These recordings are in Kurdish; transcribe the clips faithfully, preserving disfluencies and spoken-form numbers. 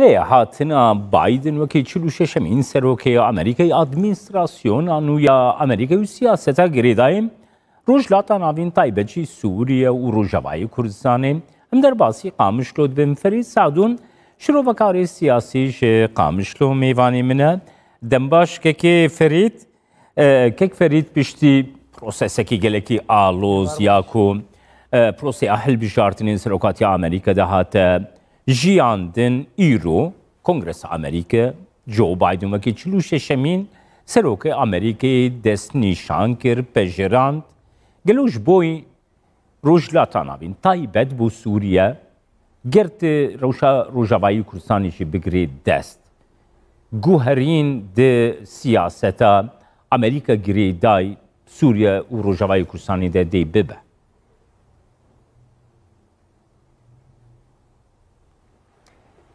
Ê hatina Biden wekî çil û şeşemîn serokê Amerîkayê, administrasyona nû ya Amerîkayê û siyaseta girêdayî Rojhilata Navîn, taybet jî Sûriye û Rojavayê Kurdistanê. Em derbasî Qamişlo dibin. Ferîd Sadûn, şirovekarê siyasî ji Qamişlo mêvanê min e. Dembaş kekê Ferîd. E, kek Ferîd, piştî prosesekî gelekî aloz ya ku, e, prosê hilbijartinên serokatiya Amerîka de hate jiyandin, îro Kongresa Amerîka Joe Biden wekî çil û şeşemîn serokê Amerîkayê destnîşan kir, pejirand. Gelo ji bo Rojhilata Navîn, taybet bo Sûriye, ger tu rewşa Rojavayî Kurdistanê jî bigirê dest, guherîn di siyaseta Amerîka girêdayî Sûriye û Rojavayê Kurdistanê de dê bibe?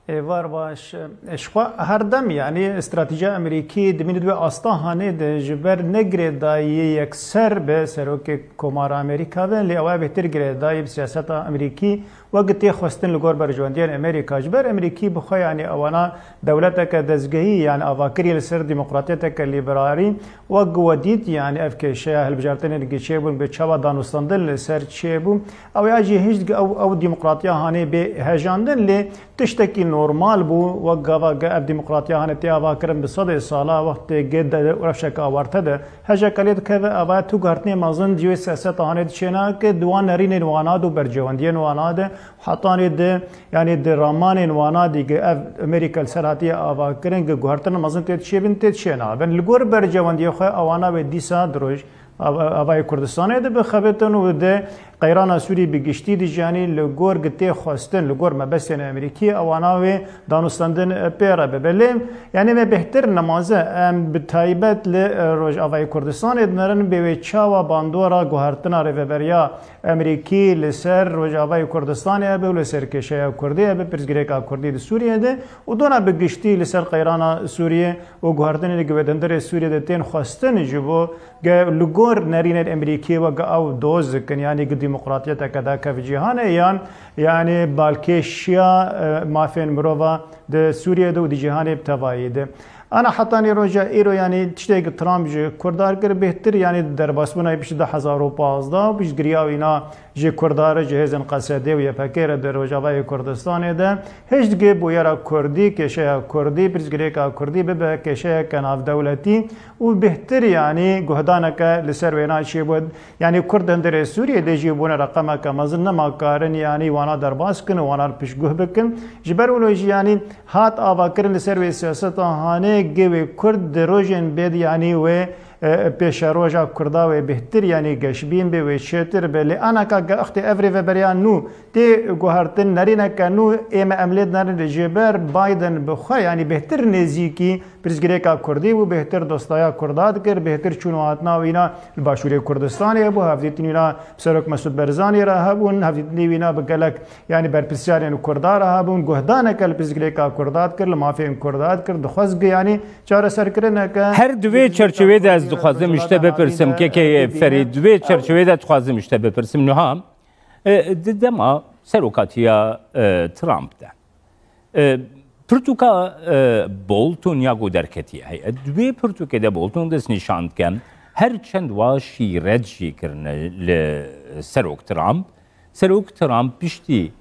Êvar baş. Ji xwe her dem, yanî, stratejiya Amerîkî dimîne di wê asta hanê de ji ber ne girêdayî yekser bi serokê Komara Amerîka ve, lê ew ê bêhtir girêdayî bi siyaseta Amerîkî wek tê xwestin li gor berjewendiyên Amerîka. Ji ber Amerîkî bi xwe, yanî, ewana dewleteke dezgehî, yanî avakirî li ser demokratiyeteke lîberalî, wek ku we dît, yanî ev kêşeya hilbijartinên gi çêbûn bi çawa danûstandin li ser çêbû. Ew ya jî hişt ew, ew demokratiya hanê bê hejandin, lê tiştekî normal bû, wek gava ge ev demokratiya hanê tê avakirin bi sedê sala, wextê ge de rewşeke awarte de hejeke lê dikeve, ava tu guhertinê mezin ji wê siyaseta hanê diçêna ke di wan nerînên wana de û bercewendiyên wana de, hetanî di, yanî di ramanên wana de ge ev Amerîka li ser hatiye avakirin, ge guhertin mezin tê diçêbin, tê diçêna. Ben li gor bercewendiyê xwe ewana wê dîsa di roj, Av-, avayê Kurdistanê de bixebitin û di qeyrana Sûrî bi giştî de jî, yanî li gor gi tê xwestin, li gor mebestên Amerîkî, ewana wê danûstandin pê re bibe. Lê, yanî me bêhtir nimaze, em bi taybet li, e, Rojavayê Kurdistanê dinerin bê wê çawa bandora guhertina rêveberiya Amerîkî li ser Rojavayê Kurdistanê hebe û li ser kêşeya Kurdî hebe, pirsgirêka Kurdî di Sûriyê de û dona bi giştî li ser qeyrana Sûriyê û guhertinên gi wê di hundirê Sûriyê de tên xwestin ji bo ge li gor nerînên Amerîkî weke ew doz dikin, yanî gi demokratiyeteke dakev cîhanê yan, yanî balkêşiya, e, mafên mirova di Sûriyê de û di cîhanê bi tevayî de. Ana hetanî roja îro, yanî tiştê gi Trump ji Kurdan kir bêhtir, yanî derbasbûna piştî du hezar û pazdeh û piştgiriya wîna ji Kurdan re, ji hêzên Qesedê û Y P G re di Rojavayê Kurdistanê de, hişt gi bûyera Kurdî, kêşeya Kurdî, pirsgirêka Kurdî bibe kêşeyeke navdewletî û bêhtir, yanî guhdaneke li ser wêna çêbû. Yanî Kurd di hundirê Sûriyê de jî bûne reqemeke mezin, nema karin, yanî wana derbas kin û wana li piştguh bikin. Ji ber wilo jî, yanî hat avakirin li ser wê siyaseta hanê, gi wê Kurd di rojên bê de, yanî wê e, pêşeroja Kurda wê bêhtir, yanî geşbîn bê, wê çêtir be. Lê anaka ge extê ev rêveberiya nû tê guhertin, nerîneke nû ê me em lê dinerin, ji ber Biden bi xwe, yanî bêhtir nêzîkî pirsgirêka Kurdî bû, bêhtir dostaya Kurda dikir, bêhtir çûn û hatina wîna li Başûrê Kurdistanê hebû, hevdîtin wîna bi Serok Mesûd Berzanî re hebûn, hevdîtinê wîna bi gelek, yanî berpirsiyarên Kurda re hebûn, guhdaneke li pirsgirêka Kurda dikir, li mafên Kurda dikir, dixwest gi, yanî çareserkirineke Her di wê çerçevê de ez dixwazim ji te bipirsim, kekê Ferîd, di wê çerçevê de dixwazim ji te bipirsim. Niha, e, di dema serokatiya, e, Trump de, e, pirtûka, e, Bolton ya ku derketiye heye. Di wê pirtûkê de Bolton destnîşan dike, her çend wa şîret jî kirine li Serok Trump, Serok Trump piştî,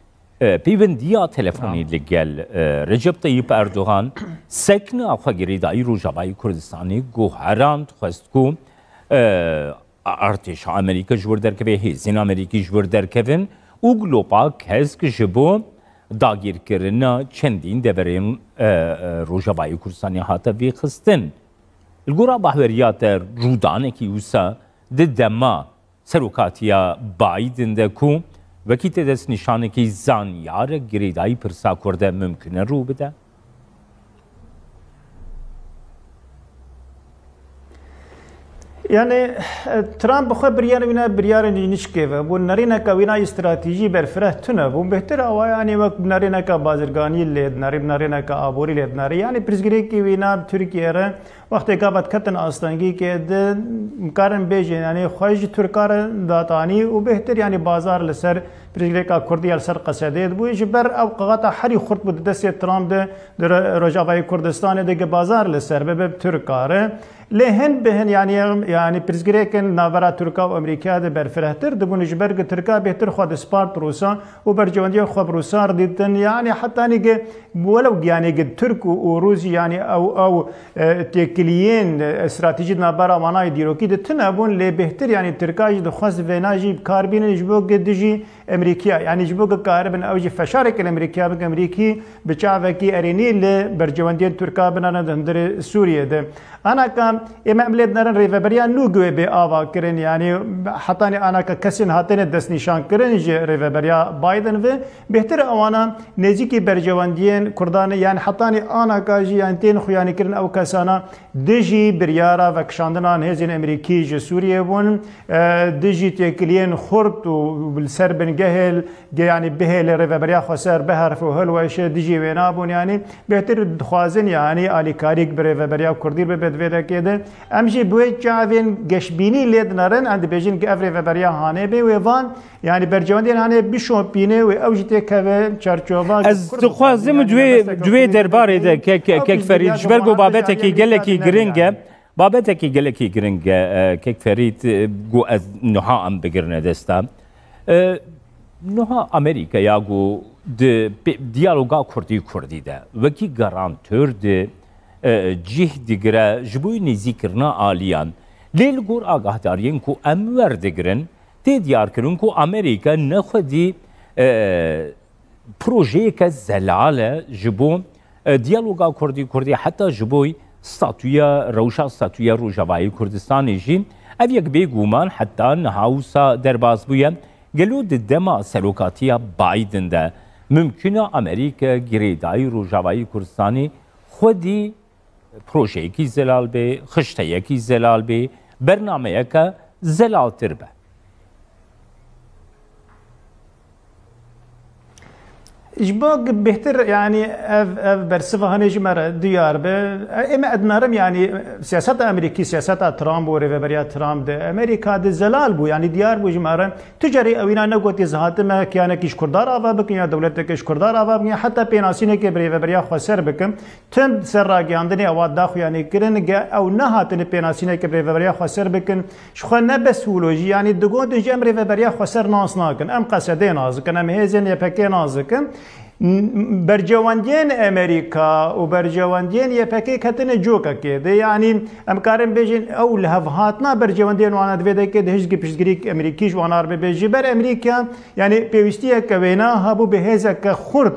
e, pêwendiya telefonî li gel, e, Recep Tayyip Erdogan sekna xwe girêdayî Rojavayê Kurdistanê guherand, xwest ku, e, artêşa Amerîka ji wir derkeve, hêzên Amerîkî ji wir derkevin û Glopa Kesk ji bo dagîrkirina çendîn deverên, e, e, Rojavayê Kurdistanê hate vêxistin. Li gora bahweriya te, rûdanekî wisa di dema serokatiya Biden de ku wekî te destnîşanekî zanyar e, girêdayî pirsa Kurd e, mimkun e rû bide? Yanî, e, Trump bi xwe biryarê wîna biryarên nişkê ve bû. Nerîneke wîna stratejî berfireh tune bû. Bêhtir awa, yanî wek nerîneke bazirganî lê dinerî, nerîneke aborî lê dinerî. Yanî pirsgirêkî wîna bi Tirkiye re Wextê gava diketin astengîkê, di, karin bêjin, yanî xwe ji Tirka re datanî û bêhtir, yanî bazar li ser Pirsgirêka Kurdî ya li ser Qesedê dibû, ji ber ew qixata herî xurt bû di destê Trump de, di Ro-, Rojavayê Kurdistanê de gi bazar li ser bibe bi Tirka re. Lê hin bi hin, yanî, yanî pirsgirêkên navbera Tirka û Amerîkaya de berfirehtir dibûn, ji ber gi Tirka bêhtir xwe dispart Rûsa û berjewendiyên xwe bi Rûsa re dîtin, yanî hetanî gi welew giyanê gi Tirk û, û Rûs, yanî ew, ew, e, têkiliyên, e, stratejî di navbera wana yê dîrokî de tune bûn, lê bêhtir, yanî Tirka jî dixwest vêna jî bi kar bînin ji bo gi dijî Amerîkiya, yanî ji bo ku karibin ew jî feşareke li Amerîkiya bikin, Amerîkî bi çavekî erênî li berjewendiyên Tirka binane di hundirê Sûriyê de. Anaka ême em lê dinerin rêveberiya nû guhê bê ava kirin, yanî hetanî anaka kesên hatine destnîşan kirin ji rêveberiya Biden ve bêhtir ewana nêzîkî berjewendiyên Kurdan, yanî hetanî anaka jî, yanî tên xuyanî kirin ew kesana dijî biryara vekişandinan hêzên Amerîkî ji Sûriyê bûn, e, dijî têkiliyên xurt û li ser bingehê ge-, yanî bihêle rêveberiya xweser biherf û hilweşe dijî wêna bûn, yanî bêhtir dixwazin, yanî alîkarîk bi rêveberiya Kurdî bibe di vê dekê de. Em jî bi wê çavên geşbînî lê dinerin, em dibêjin ku ev rêveberiya hanê bê, wê van, yanî berjewendiyên hanê bişopîne, wê ew jî têkeve çerçova Ez Kurd dixwazim dixwazin, yanî duê, mebesta duê Kurdî derbarê de, kek, ew kek Ferîd, ji ber ku babetekî gelekî giring e, babetekî gelekî giring e, e, kek Ferîd, e, ku ez niha em bigirine desta. E, niha Amerîka ya ku di pê-, diyaloga Kurdî-Kurdî de wekî garantor di, e, cih digire ji bo nêzîkirina aliyan. Lê li gor agahdariyên ku em werdigirin, tê diyarkirin ku Amerîka ne xwedî, e, projeyeke zelal e ji bo, e, diyaloga Kurdî-Kurdî, heta ji bo statûya, rewşa statûya Rojavayê Kurdistanê jî. Ev yek bêguman heta niha wisa derbas bûye. Gelo di dema serokatiya Biden de mimkun e Amerîka girêdayî Rojavayê Kurdistanê xwedî projeyekî zelal bê, xişteyekî zelal bê, bernameyeke zelaltir be. Ji bo bêhtir, yanî ev, ev bersiva hanê ji me re diyar be. Ê me ednarim, yanî siyaseta Amerîkî, siyaseta Trump û rêveberiya Trump de Amerîka de zelal bû, yanî diyar bû ji me re. Tu carî ewîna negotî, ez hatime kiyanekî ji Kurdan re ava bikin ya dewleteke ji Kurdan re ava bikin ya heta pênasînekê bi rêveberiya xweser bikin. Tim ser ragihandinê ewa da xuyanî kirin, ge ew nehatine pênasîneke bi rêveberiya xweser bikin. Ji xwe ne bes wilo jî, yanî digotin jî em rêveberiya xweser nas nakin. Em Qesedê nas dikin, em hêzên Y P G nas dikin. N-, berjewendiyên Amerîka û berjewendiyên Y P G ketine cokekê de. Yanî em karin bêjin ew lihevhatina berjewendiyên wana di vê dekê de hiştgî piştgirîk Amerîkî ji wana re bibe. Ji ber Amerîka, yanî pêwîstiyeke wêna hebû bi hêzeke xurt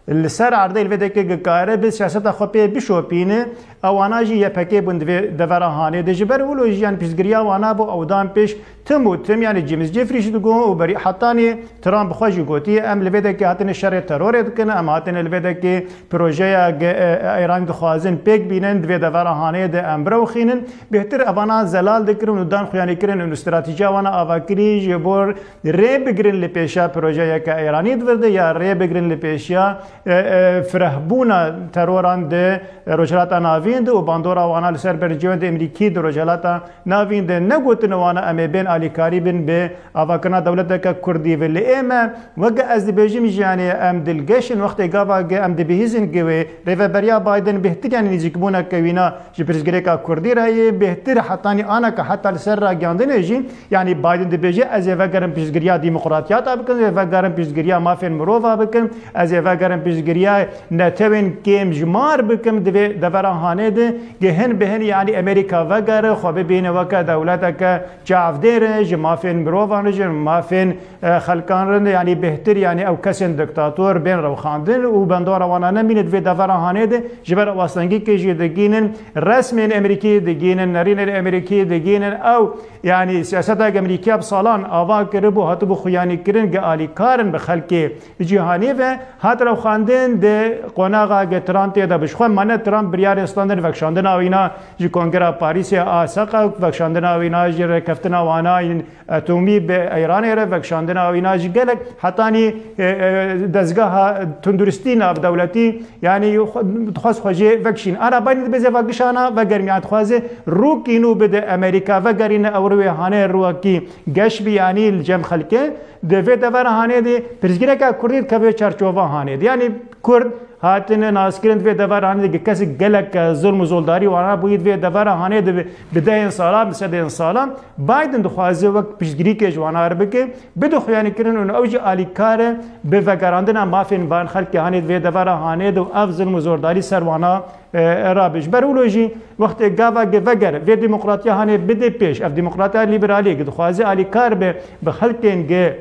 li ser erdê li vê dekê gikare bi siyaseta xwe pê bişopîne, ewana jî Y P G bûn di vê devera hanê de. Ji ber wilo jî, yanî piştgiriya wana bû ew dan pêş tim û tim, yanî James Jeffrey jî digot û berî hetanî Trump bi xwe jî gotiye, em li vê dekê hatine şerê terorê dikin, em hatine li vê dekê projeya ge-, e, e, Îranî dixwazin pêk bînin, di vê devera hanê de em birewxînin. Bêhtir evana zelal dikirin û dan xuyanî kirin û stratejiya wana avakirî ji bo rê bigirin li pêşiya projeyeke Îranî di vir de ya rê bigirin li pêşiya, e, e, firehbûna teroran di Rojhilata Navîn de û bandora wana li ser bercewendê Amerîkî di Rojhilata Navîn de. Negotin wana em ê bên alîkarî bin bi avakirina dewleteke Kurdî ve. Li ê me, weke ez dibêjim jî, yanî em dilgeş in wextê gava ge em dibihîzin ge wê rêveberiya Biden bêhtir, yanî nêzîkbûneke wîna ji pirsgirêka Kurdî re ye, bêhtir hetanî anaka heta li ser ragihandinê jî, yanî Biden dibêje, ez ê vegerim piştgiriya demokratiyata bikim, ez ê vegerim piştgiriya mafên mirova bikim, ez ê vegerim piştgiriya netewên kêmjimar bikim di vê devera hanê de, gi hin bi hin, yanî Amerîka vegere, xwe bibîne weke dewleteke çavdêr e, ji mafên mirovan re, ji mafên e, xelkan re, yanî bêhtir, yanî ew kesên diktator bên rewxandin û bendora wana nemîne di vê devera hanê de, ji ber ew astengîkê jî digînin, resmên Amerîkî digînin, nerînên Amerîkî digînin, ew, yanî siyaseteke Amerîkiya bi salan ava kiribû, hatibû xuyanî kirin, ge alîkar in bi xelkê cîhanê ve, hat rewxandin. Standin di qonaxa ge Trump tê de bi. Ji xwe mane Trump biryarê standin vekşandina wîna ji Kongera Parîsê a seqa, vekşandina wîna ji rêkeftina wana yên etomî bi Îranê re, vekşandina wîna ji gelek hetanî, e, e, dezgeha tunduristî navdewletî, yanî xwe, dixwest xwe jê vekşîn. Ana Biden dibê zêva gişana vegerm, yanî dixwaze rûkî nû bide Amerîka, vegerîne ew rûyê hanê rûwekî geş bî, yanî li cem xelkê. Di vê devera hanê de pirsgirêka Kurdî dikeve çarçova hanê de. Yanî Kurd hatine naskirin di vê devera hanê de, kesek gelek, e, zulm û zoldarî wana bûyî di vê devera hanê de bi, bi dehên salan, bi sedên salan. Biden dixwaze wek piştgirîkê ji wana re bike, bide xuyanîkirin û ew jî alîkar e bi vegerandina mafên van xelkê hanê di vê devera hanê de û ev zulm û zordarî ser wana, e, rabe. Ji ber wilo jî wextê gava ge veger vê demokratiya hanê bide pêş, ev demokratiya lîberalî ge dixwaze alîkar be bi xelkên ge,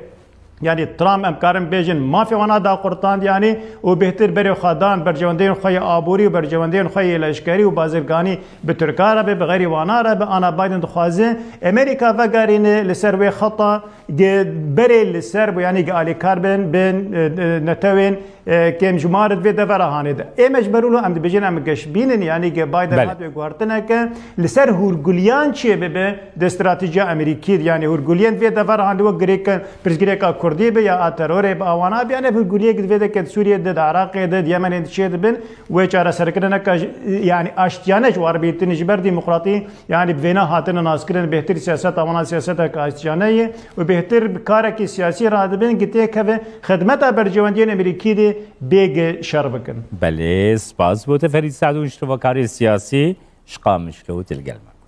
yanî Trump, em karin bêjin, mafê wana da qurtand, yanî û bêhtir berê xwe dan berjewendeyên xwe yê aborî û berjewendeyên xwe yê leşkerî û bazirganî bi Tirka re be, bi xeyrî wana re be. Ana Biden dixwaze Amerîka vegerîne li ser wê xeta ge berê li ser bû, yanî ge alîkar bin, bin, e, e, netewên, e, kêmjimar di vê devera hanê de. Ê me ji ber wilo em dibêjin, em geşbînin, yanî ge Biden Belê. hat wê guhertineke li ser hûrguliyan çê bibe di stratejiya Amerîkî de. Yanî hûrguliyên vê devera hanê wek girêkin pirsgirêka Kurdî be ya a terorê be, a wana be, yanî hûrguliyek di vê de ke di Sûriyê de, di Iraqê de, di Yemenê de çê dibin, wê çareserkirineke ji, yanî aştiyane ji war bîtin ji ber demokratî, yanî bi vêna hatine naskirin, bêhtir siyaseta wana siyaseteke aştiyane ye û bêhtir bi karekî siyasî radibin, ki têkeve xidmeta berjewendiyên Amerîkî de bêge şer bikin. Belê, spas bo te Ferîd Se'dûn ji tevakarê siyasî ji Qamişlo tu li gel me.